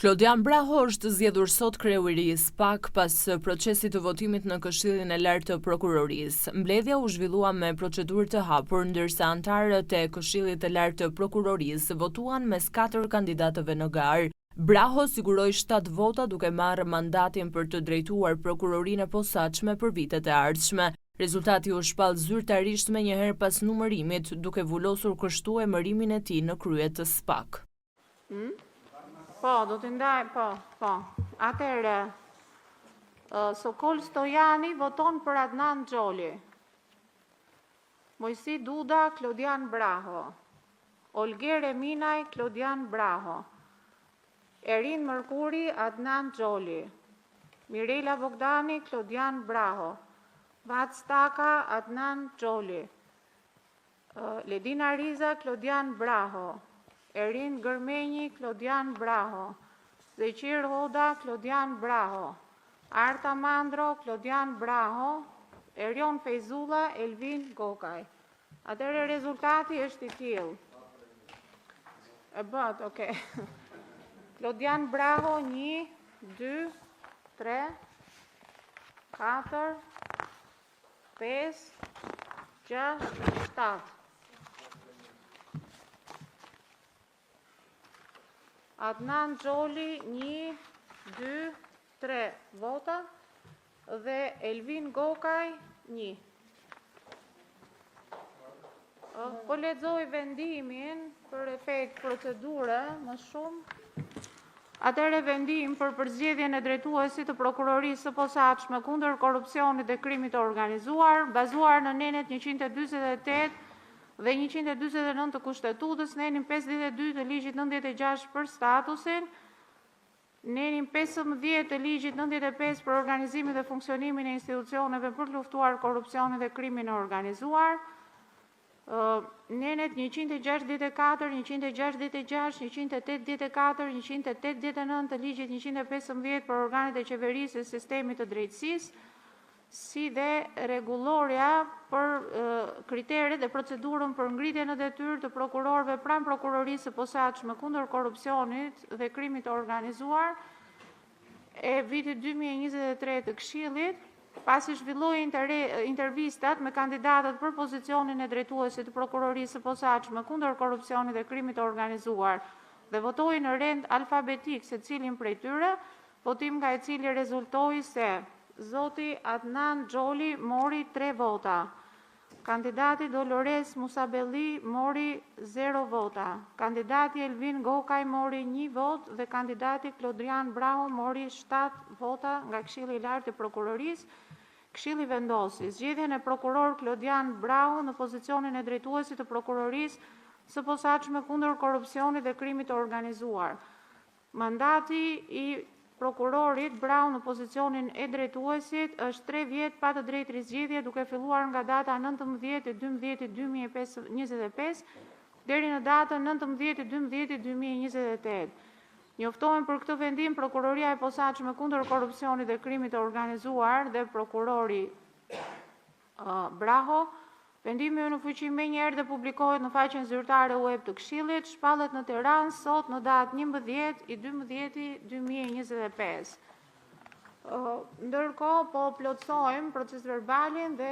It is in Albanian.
Klodian Braho është zgjedhur sot kreu i ri i SPAK pas procesit të votimit në Këshillin e Lartë të Prokurorisë. Mbledhja u zhvillua me procedurë të hapur, ndërsa anëtarët e Këshillit të Lartë të Prokurorisë votuan mes katër kandidatëve në garë. Braho siguroi 7 vota duke marrë mandatin për të drejtuar Prokurorinë e Posaçme për vitet e ardhshme. Rezultati u shpall zyrtarisht menjëherë pas numërimit, duke vulosur kështu emërimin e tij në krye të SPAK. Hmm? Po, do t'i ndaj, po, po. Atëherë, Sokol Stojani voton për Adnan Xholi. Mojsi Duda, Klodian Braho. Olger Eminaj, Klodian Braho. Erin Mërkuri, Adnan Xholi. Mirela Bogdani, Klodian Braho. Vat Staka, Adnan Xholi. Ledina Riza, Klodian Braho. Erin Gërmenji, Klodian Braho. Zeqir Hoda, Klodian Braho. Arta Mandro, Klodian Braho. Erion Fejzulla, Elvin Gokaj. Atëherë rezultati është i tillë. E bëtë, okay. Klodian Braho, 1, 2, 3, 4, 5, 6, 7. Adnan Xholi, 1, 2, 3 vota dhe Elvin Gokaj, 1. Po lexoj vendimin për efekt procedure më shumë. Atëherë vendim për përzgjedhjen e drejtuesit të Prokurorisë së Posaçme kundër Korrupsionit dhe Krimit të Organizuar, bazuar në nenet 148 dhe 149 të Kushtetutës, nenin 52 të ligjit 96 për statusin, nenin 15 të ligjit 95 për organizimin dhe funksionimin e institucioneve për të luftuar korrupsionin dhe krimin e organizuar, nenet 164, 166, 184, 189 të ligjit 115 për organet e qeverisë dhe sistemit të drejtësisë, si dhe rregullorja për kriteret dhe procedurën për ngritjen në detyrë të prokurorëve pranë Prokurorisë së Posaçme kundër Korrupsionit dhe Krimit të Organizuar e vitit 2023 të Këshillit, pasi zhvilloi intervistat me kandidatët për pozicionin e drejtuesit të Prokurorisë së Posaçme kundër Korrupsionit dhe Krimit të Organizuar dhe votoi në rend alfabetik secilin prej tyre, votim nga i cili rezultoi se zoti Adnan Xholi mori 3 vota, kandidati Dolores Musabelli mori 0 vota, kandidati Elvin Gokaj mori 1 votë dhe kandidati Klodian Braho mori 7 vota nga Këshilli i Lartë i Prokurorisë. Këshilli vendosi zgjedhjen e prokuror Klodian Braho në pozicionin e drejtuesit të Prokurorisë së Posaçme kundër Korrupsionit dhe Krimit të Organizuar. Mandati i prokurorit Braho në pozicionin e drejtuesit është 3 vjet pa të drejtë rizgjedhje duke filluar nga data 19 12 2025 deri në datën 19 12 2028. Njoftohen për këtë vendim Prokuroria e Posaçme kundër Korrupsionit dhe Krimit të Organizuar dhe prokurori Braho. Vendimi hyn në fuqi menjëherë dhe publikohet në faqen zyrtare web të Këshillit, shpallet në Tiranë sot në datë 11 i 12 2025. Ndërkohë po plotësojmë proces verbalin dhe.